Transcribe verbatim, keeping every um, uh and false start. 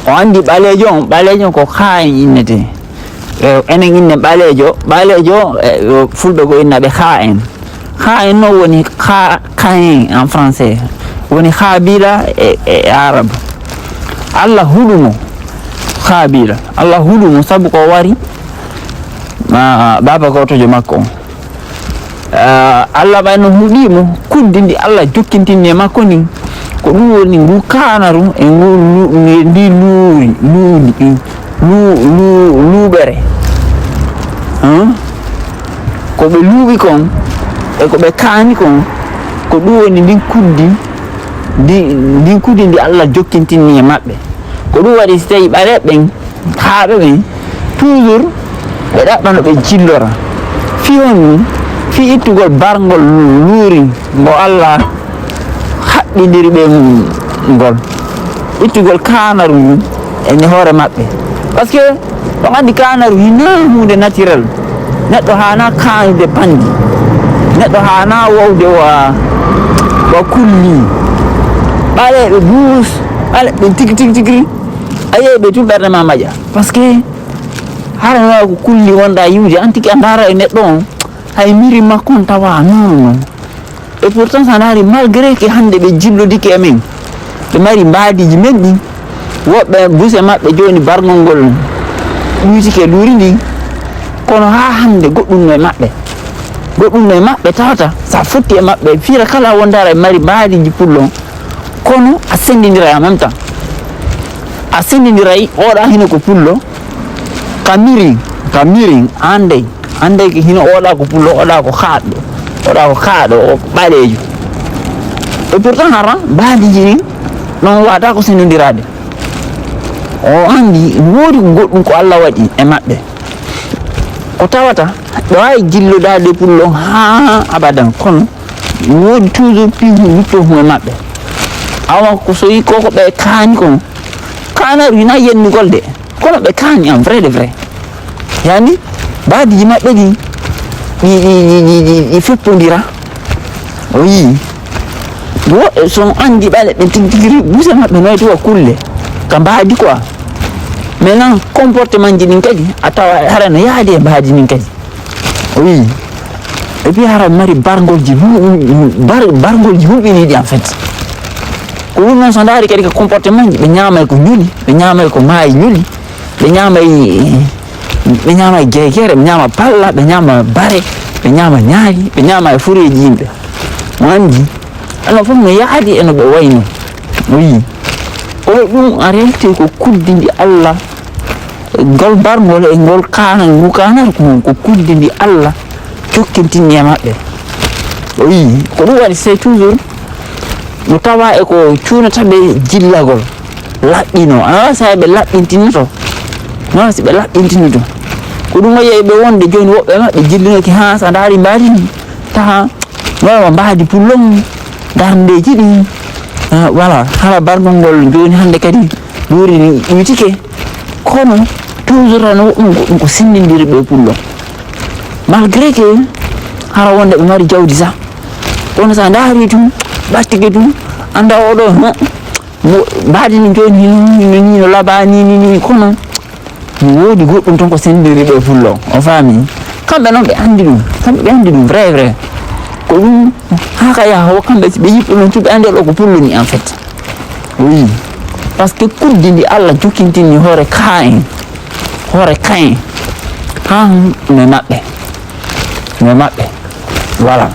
O anndi ɓaleejo on, ɓaleejo on ko kaa en innetee. E, enen inne ɓaleejo, ɓaleejo, e, o fulɓe ko inna ɓe kaa en. Kaa en noon woni kaa, kaa en en français. Woni Haabila e, e, e Arab. Allah huɗu mo. Haabila. Allah huɗu mo sabu ko wari, ah, baaba gootojo makko on. Ah, Allah ɓay no huɗii mo, kuddi ndi Allah jokkintinni e makko ndin, ko ɗum woni ngu kaanaru e ngu lu-, ndi, ndi luuri, luuɗi, lu-, lu-, luuɓere. Hã? Ko ɓe luuɓi kon, e ko ɓe kaani kon, ko ɗum woni ndin kuddi, ndi, ndin kuddi ndi Allah jokkintinni e maɓɓe. Ko ɗum waɗi si tawi ɓaleeɓe ɓen, kaaɓe ɓen, toujours ɓe ɗaɓɓa no ɓe jillora. Fii honɗum? Fii ittugol barngol luuri ngo Allah haɓɓindiri ɓe ngol. Ittugol kaanaru ngun e hoore maɓɓe. Parce que on anndi kaanaru hinaa huunde naturel. Neɗɗo haanaa kaanude banndi. Neɗɗo haanaa wowde wa, wa kulli. Ɓaleeɓe buus, ɓaleeɓe tigi, tigi, tigi. A yiyay ɓe tun ɓernde ma maƴa. Parce que hara no ko kulli wonɗaa yiwde, an tigi a ndaara e neɗɗo on, hay miri makko on tawa non non. Et pourtant, so a ndaari, malgré que hannde ɓe jillodike e men, ɓe mari mbaadiiji men ɗin, woɓɓe buuse maɓɓe jooni barngol ngol ɗuytike luuri ndin, kono haa hannde goɗɗum no e maɓɓe. Goɗɗum no e maɓɓe tawata, so a fotti e maɓɓe, fiira kala wonde aɗa mari mbaadiiji pullo, kono a senndindiray en même temps. A senndindiray, oɗa hino ko pullo, ka mirin, ka mirin, anndey, anndey ko hino oɗa ko pullo, oɗa ko kaaɗɗo, oɗa ko kaaɗo, o ko ɓaleejo. Et pourtant hara, mbaadiiji ɗin, non waata ko senndindiraade. O anndi, woodi goɗɗum ko Allah waɗi e maɓɓe. Ko tawata, ɓe waawi jillodaade pullo haa abadan, kono woodi toujours piihu lutto hum e maɓɓe. Awa ko so yi koko ɓe kaani kon, kaanaru hina yennugol de, kono ɓe kaani en vrai de vrai. Yani, mbaadiiji maɓɓe ɗi, ɗi, ɗi feppondira. O yii. Woɓɓe so on anndi ɓaleeɓe ɓen tigi tigi, buuse maɓɓe no e tuwa kulle. Ka mbaadi quoi. Maintenant, comportement ji ɗin kadi, a tawa hara no yaadi e mbaadi ɗin kadi. O yii. Et puis hara mari barngolji hu-, hu-, bar-, barngolji hulɓiniiɗi en fait. Ko ɗum noon so ndaari kadi ka comportement ji, ɓe ñaamay ko ñoli, ɓe ñaamay ko maayi ñoli, ɓe ñaamay, ɓe ñaamay geegere, ɓe ñaama palla, ɓe ñaama bare, ɓe ñaama ñaari, ɓe ñaama e fureeji yimɓe. Mo anndi, eno fof no yaadi e no ɓe wayno. O yii. Kono ɗum en réalité ko kuddi ndi Allah, ngol barngol e ngol kaana, ngu kaanata ko, ko kuddi ndi Allah jokkintinni e maɓɓe. O yii. Ko ɗum waɗi c'est toujours no tawa e ko cuunata ɓe jillagol. Laɓɓino. Ana waɗa si ɓe laɓɓintinoto. Ana waɗa si ɓe laɓɓintinoto. Ko ɗum o yehi ɓe wonde jooni woɓɓe maɓɓe jillinoki haa so a ndaari mbaadi ni. Taha, wala mbaadi pullo mum, darndeeji ɗin. Ah, voilà, hara barngol ngol jooni hannde kadi luuri ni ɗuytike. Kono, toujours tan woɗɗum goɗɗum ko senndindiri ɓe pullo. Malgré que hara wonde ɓe mari jawdi sa. Kono so a ndaari tun, ɓattike tun, annda oɗo, huh, mo, mbaadi ni jooni hino, hino ni, no labaa ni, ni, ni, kono no woodi goɗɗum ton ko senndiri ɓe pullo. O faami? Kamɓe noon ɓe anndi ɗum. Kamɓe ɓe anndi ɗum, vrai, vrai. Ko ɗum, haa ka yaha, o kamɓe si ɓe yiɗɗo noon tun, ɓe anndi ɗo ko pullo ni, en fait. Oui. Parce que kuddi ndi Allah jokkintinni hoore kaa en. Hoore kaa en. Haa no e maɓɓe. No e maɓɓe. Voilà.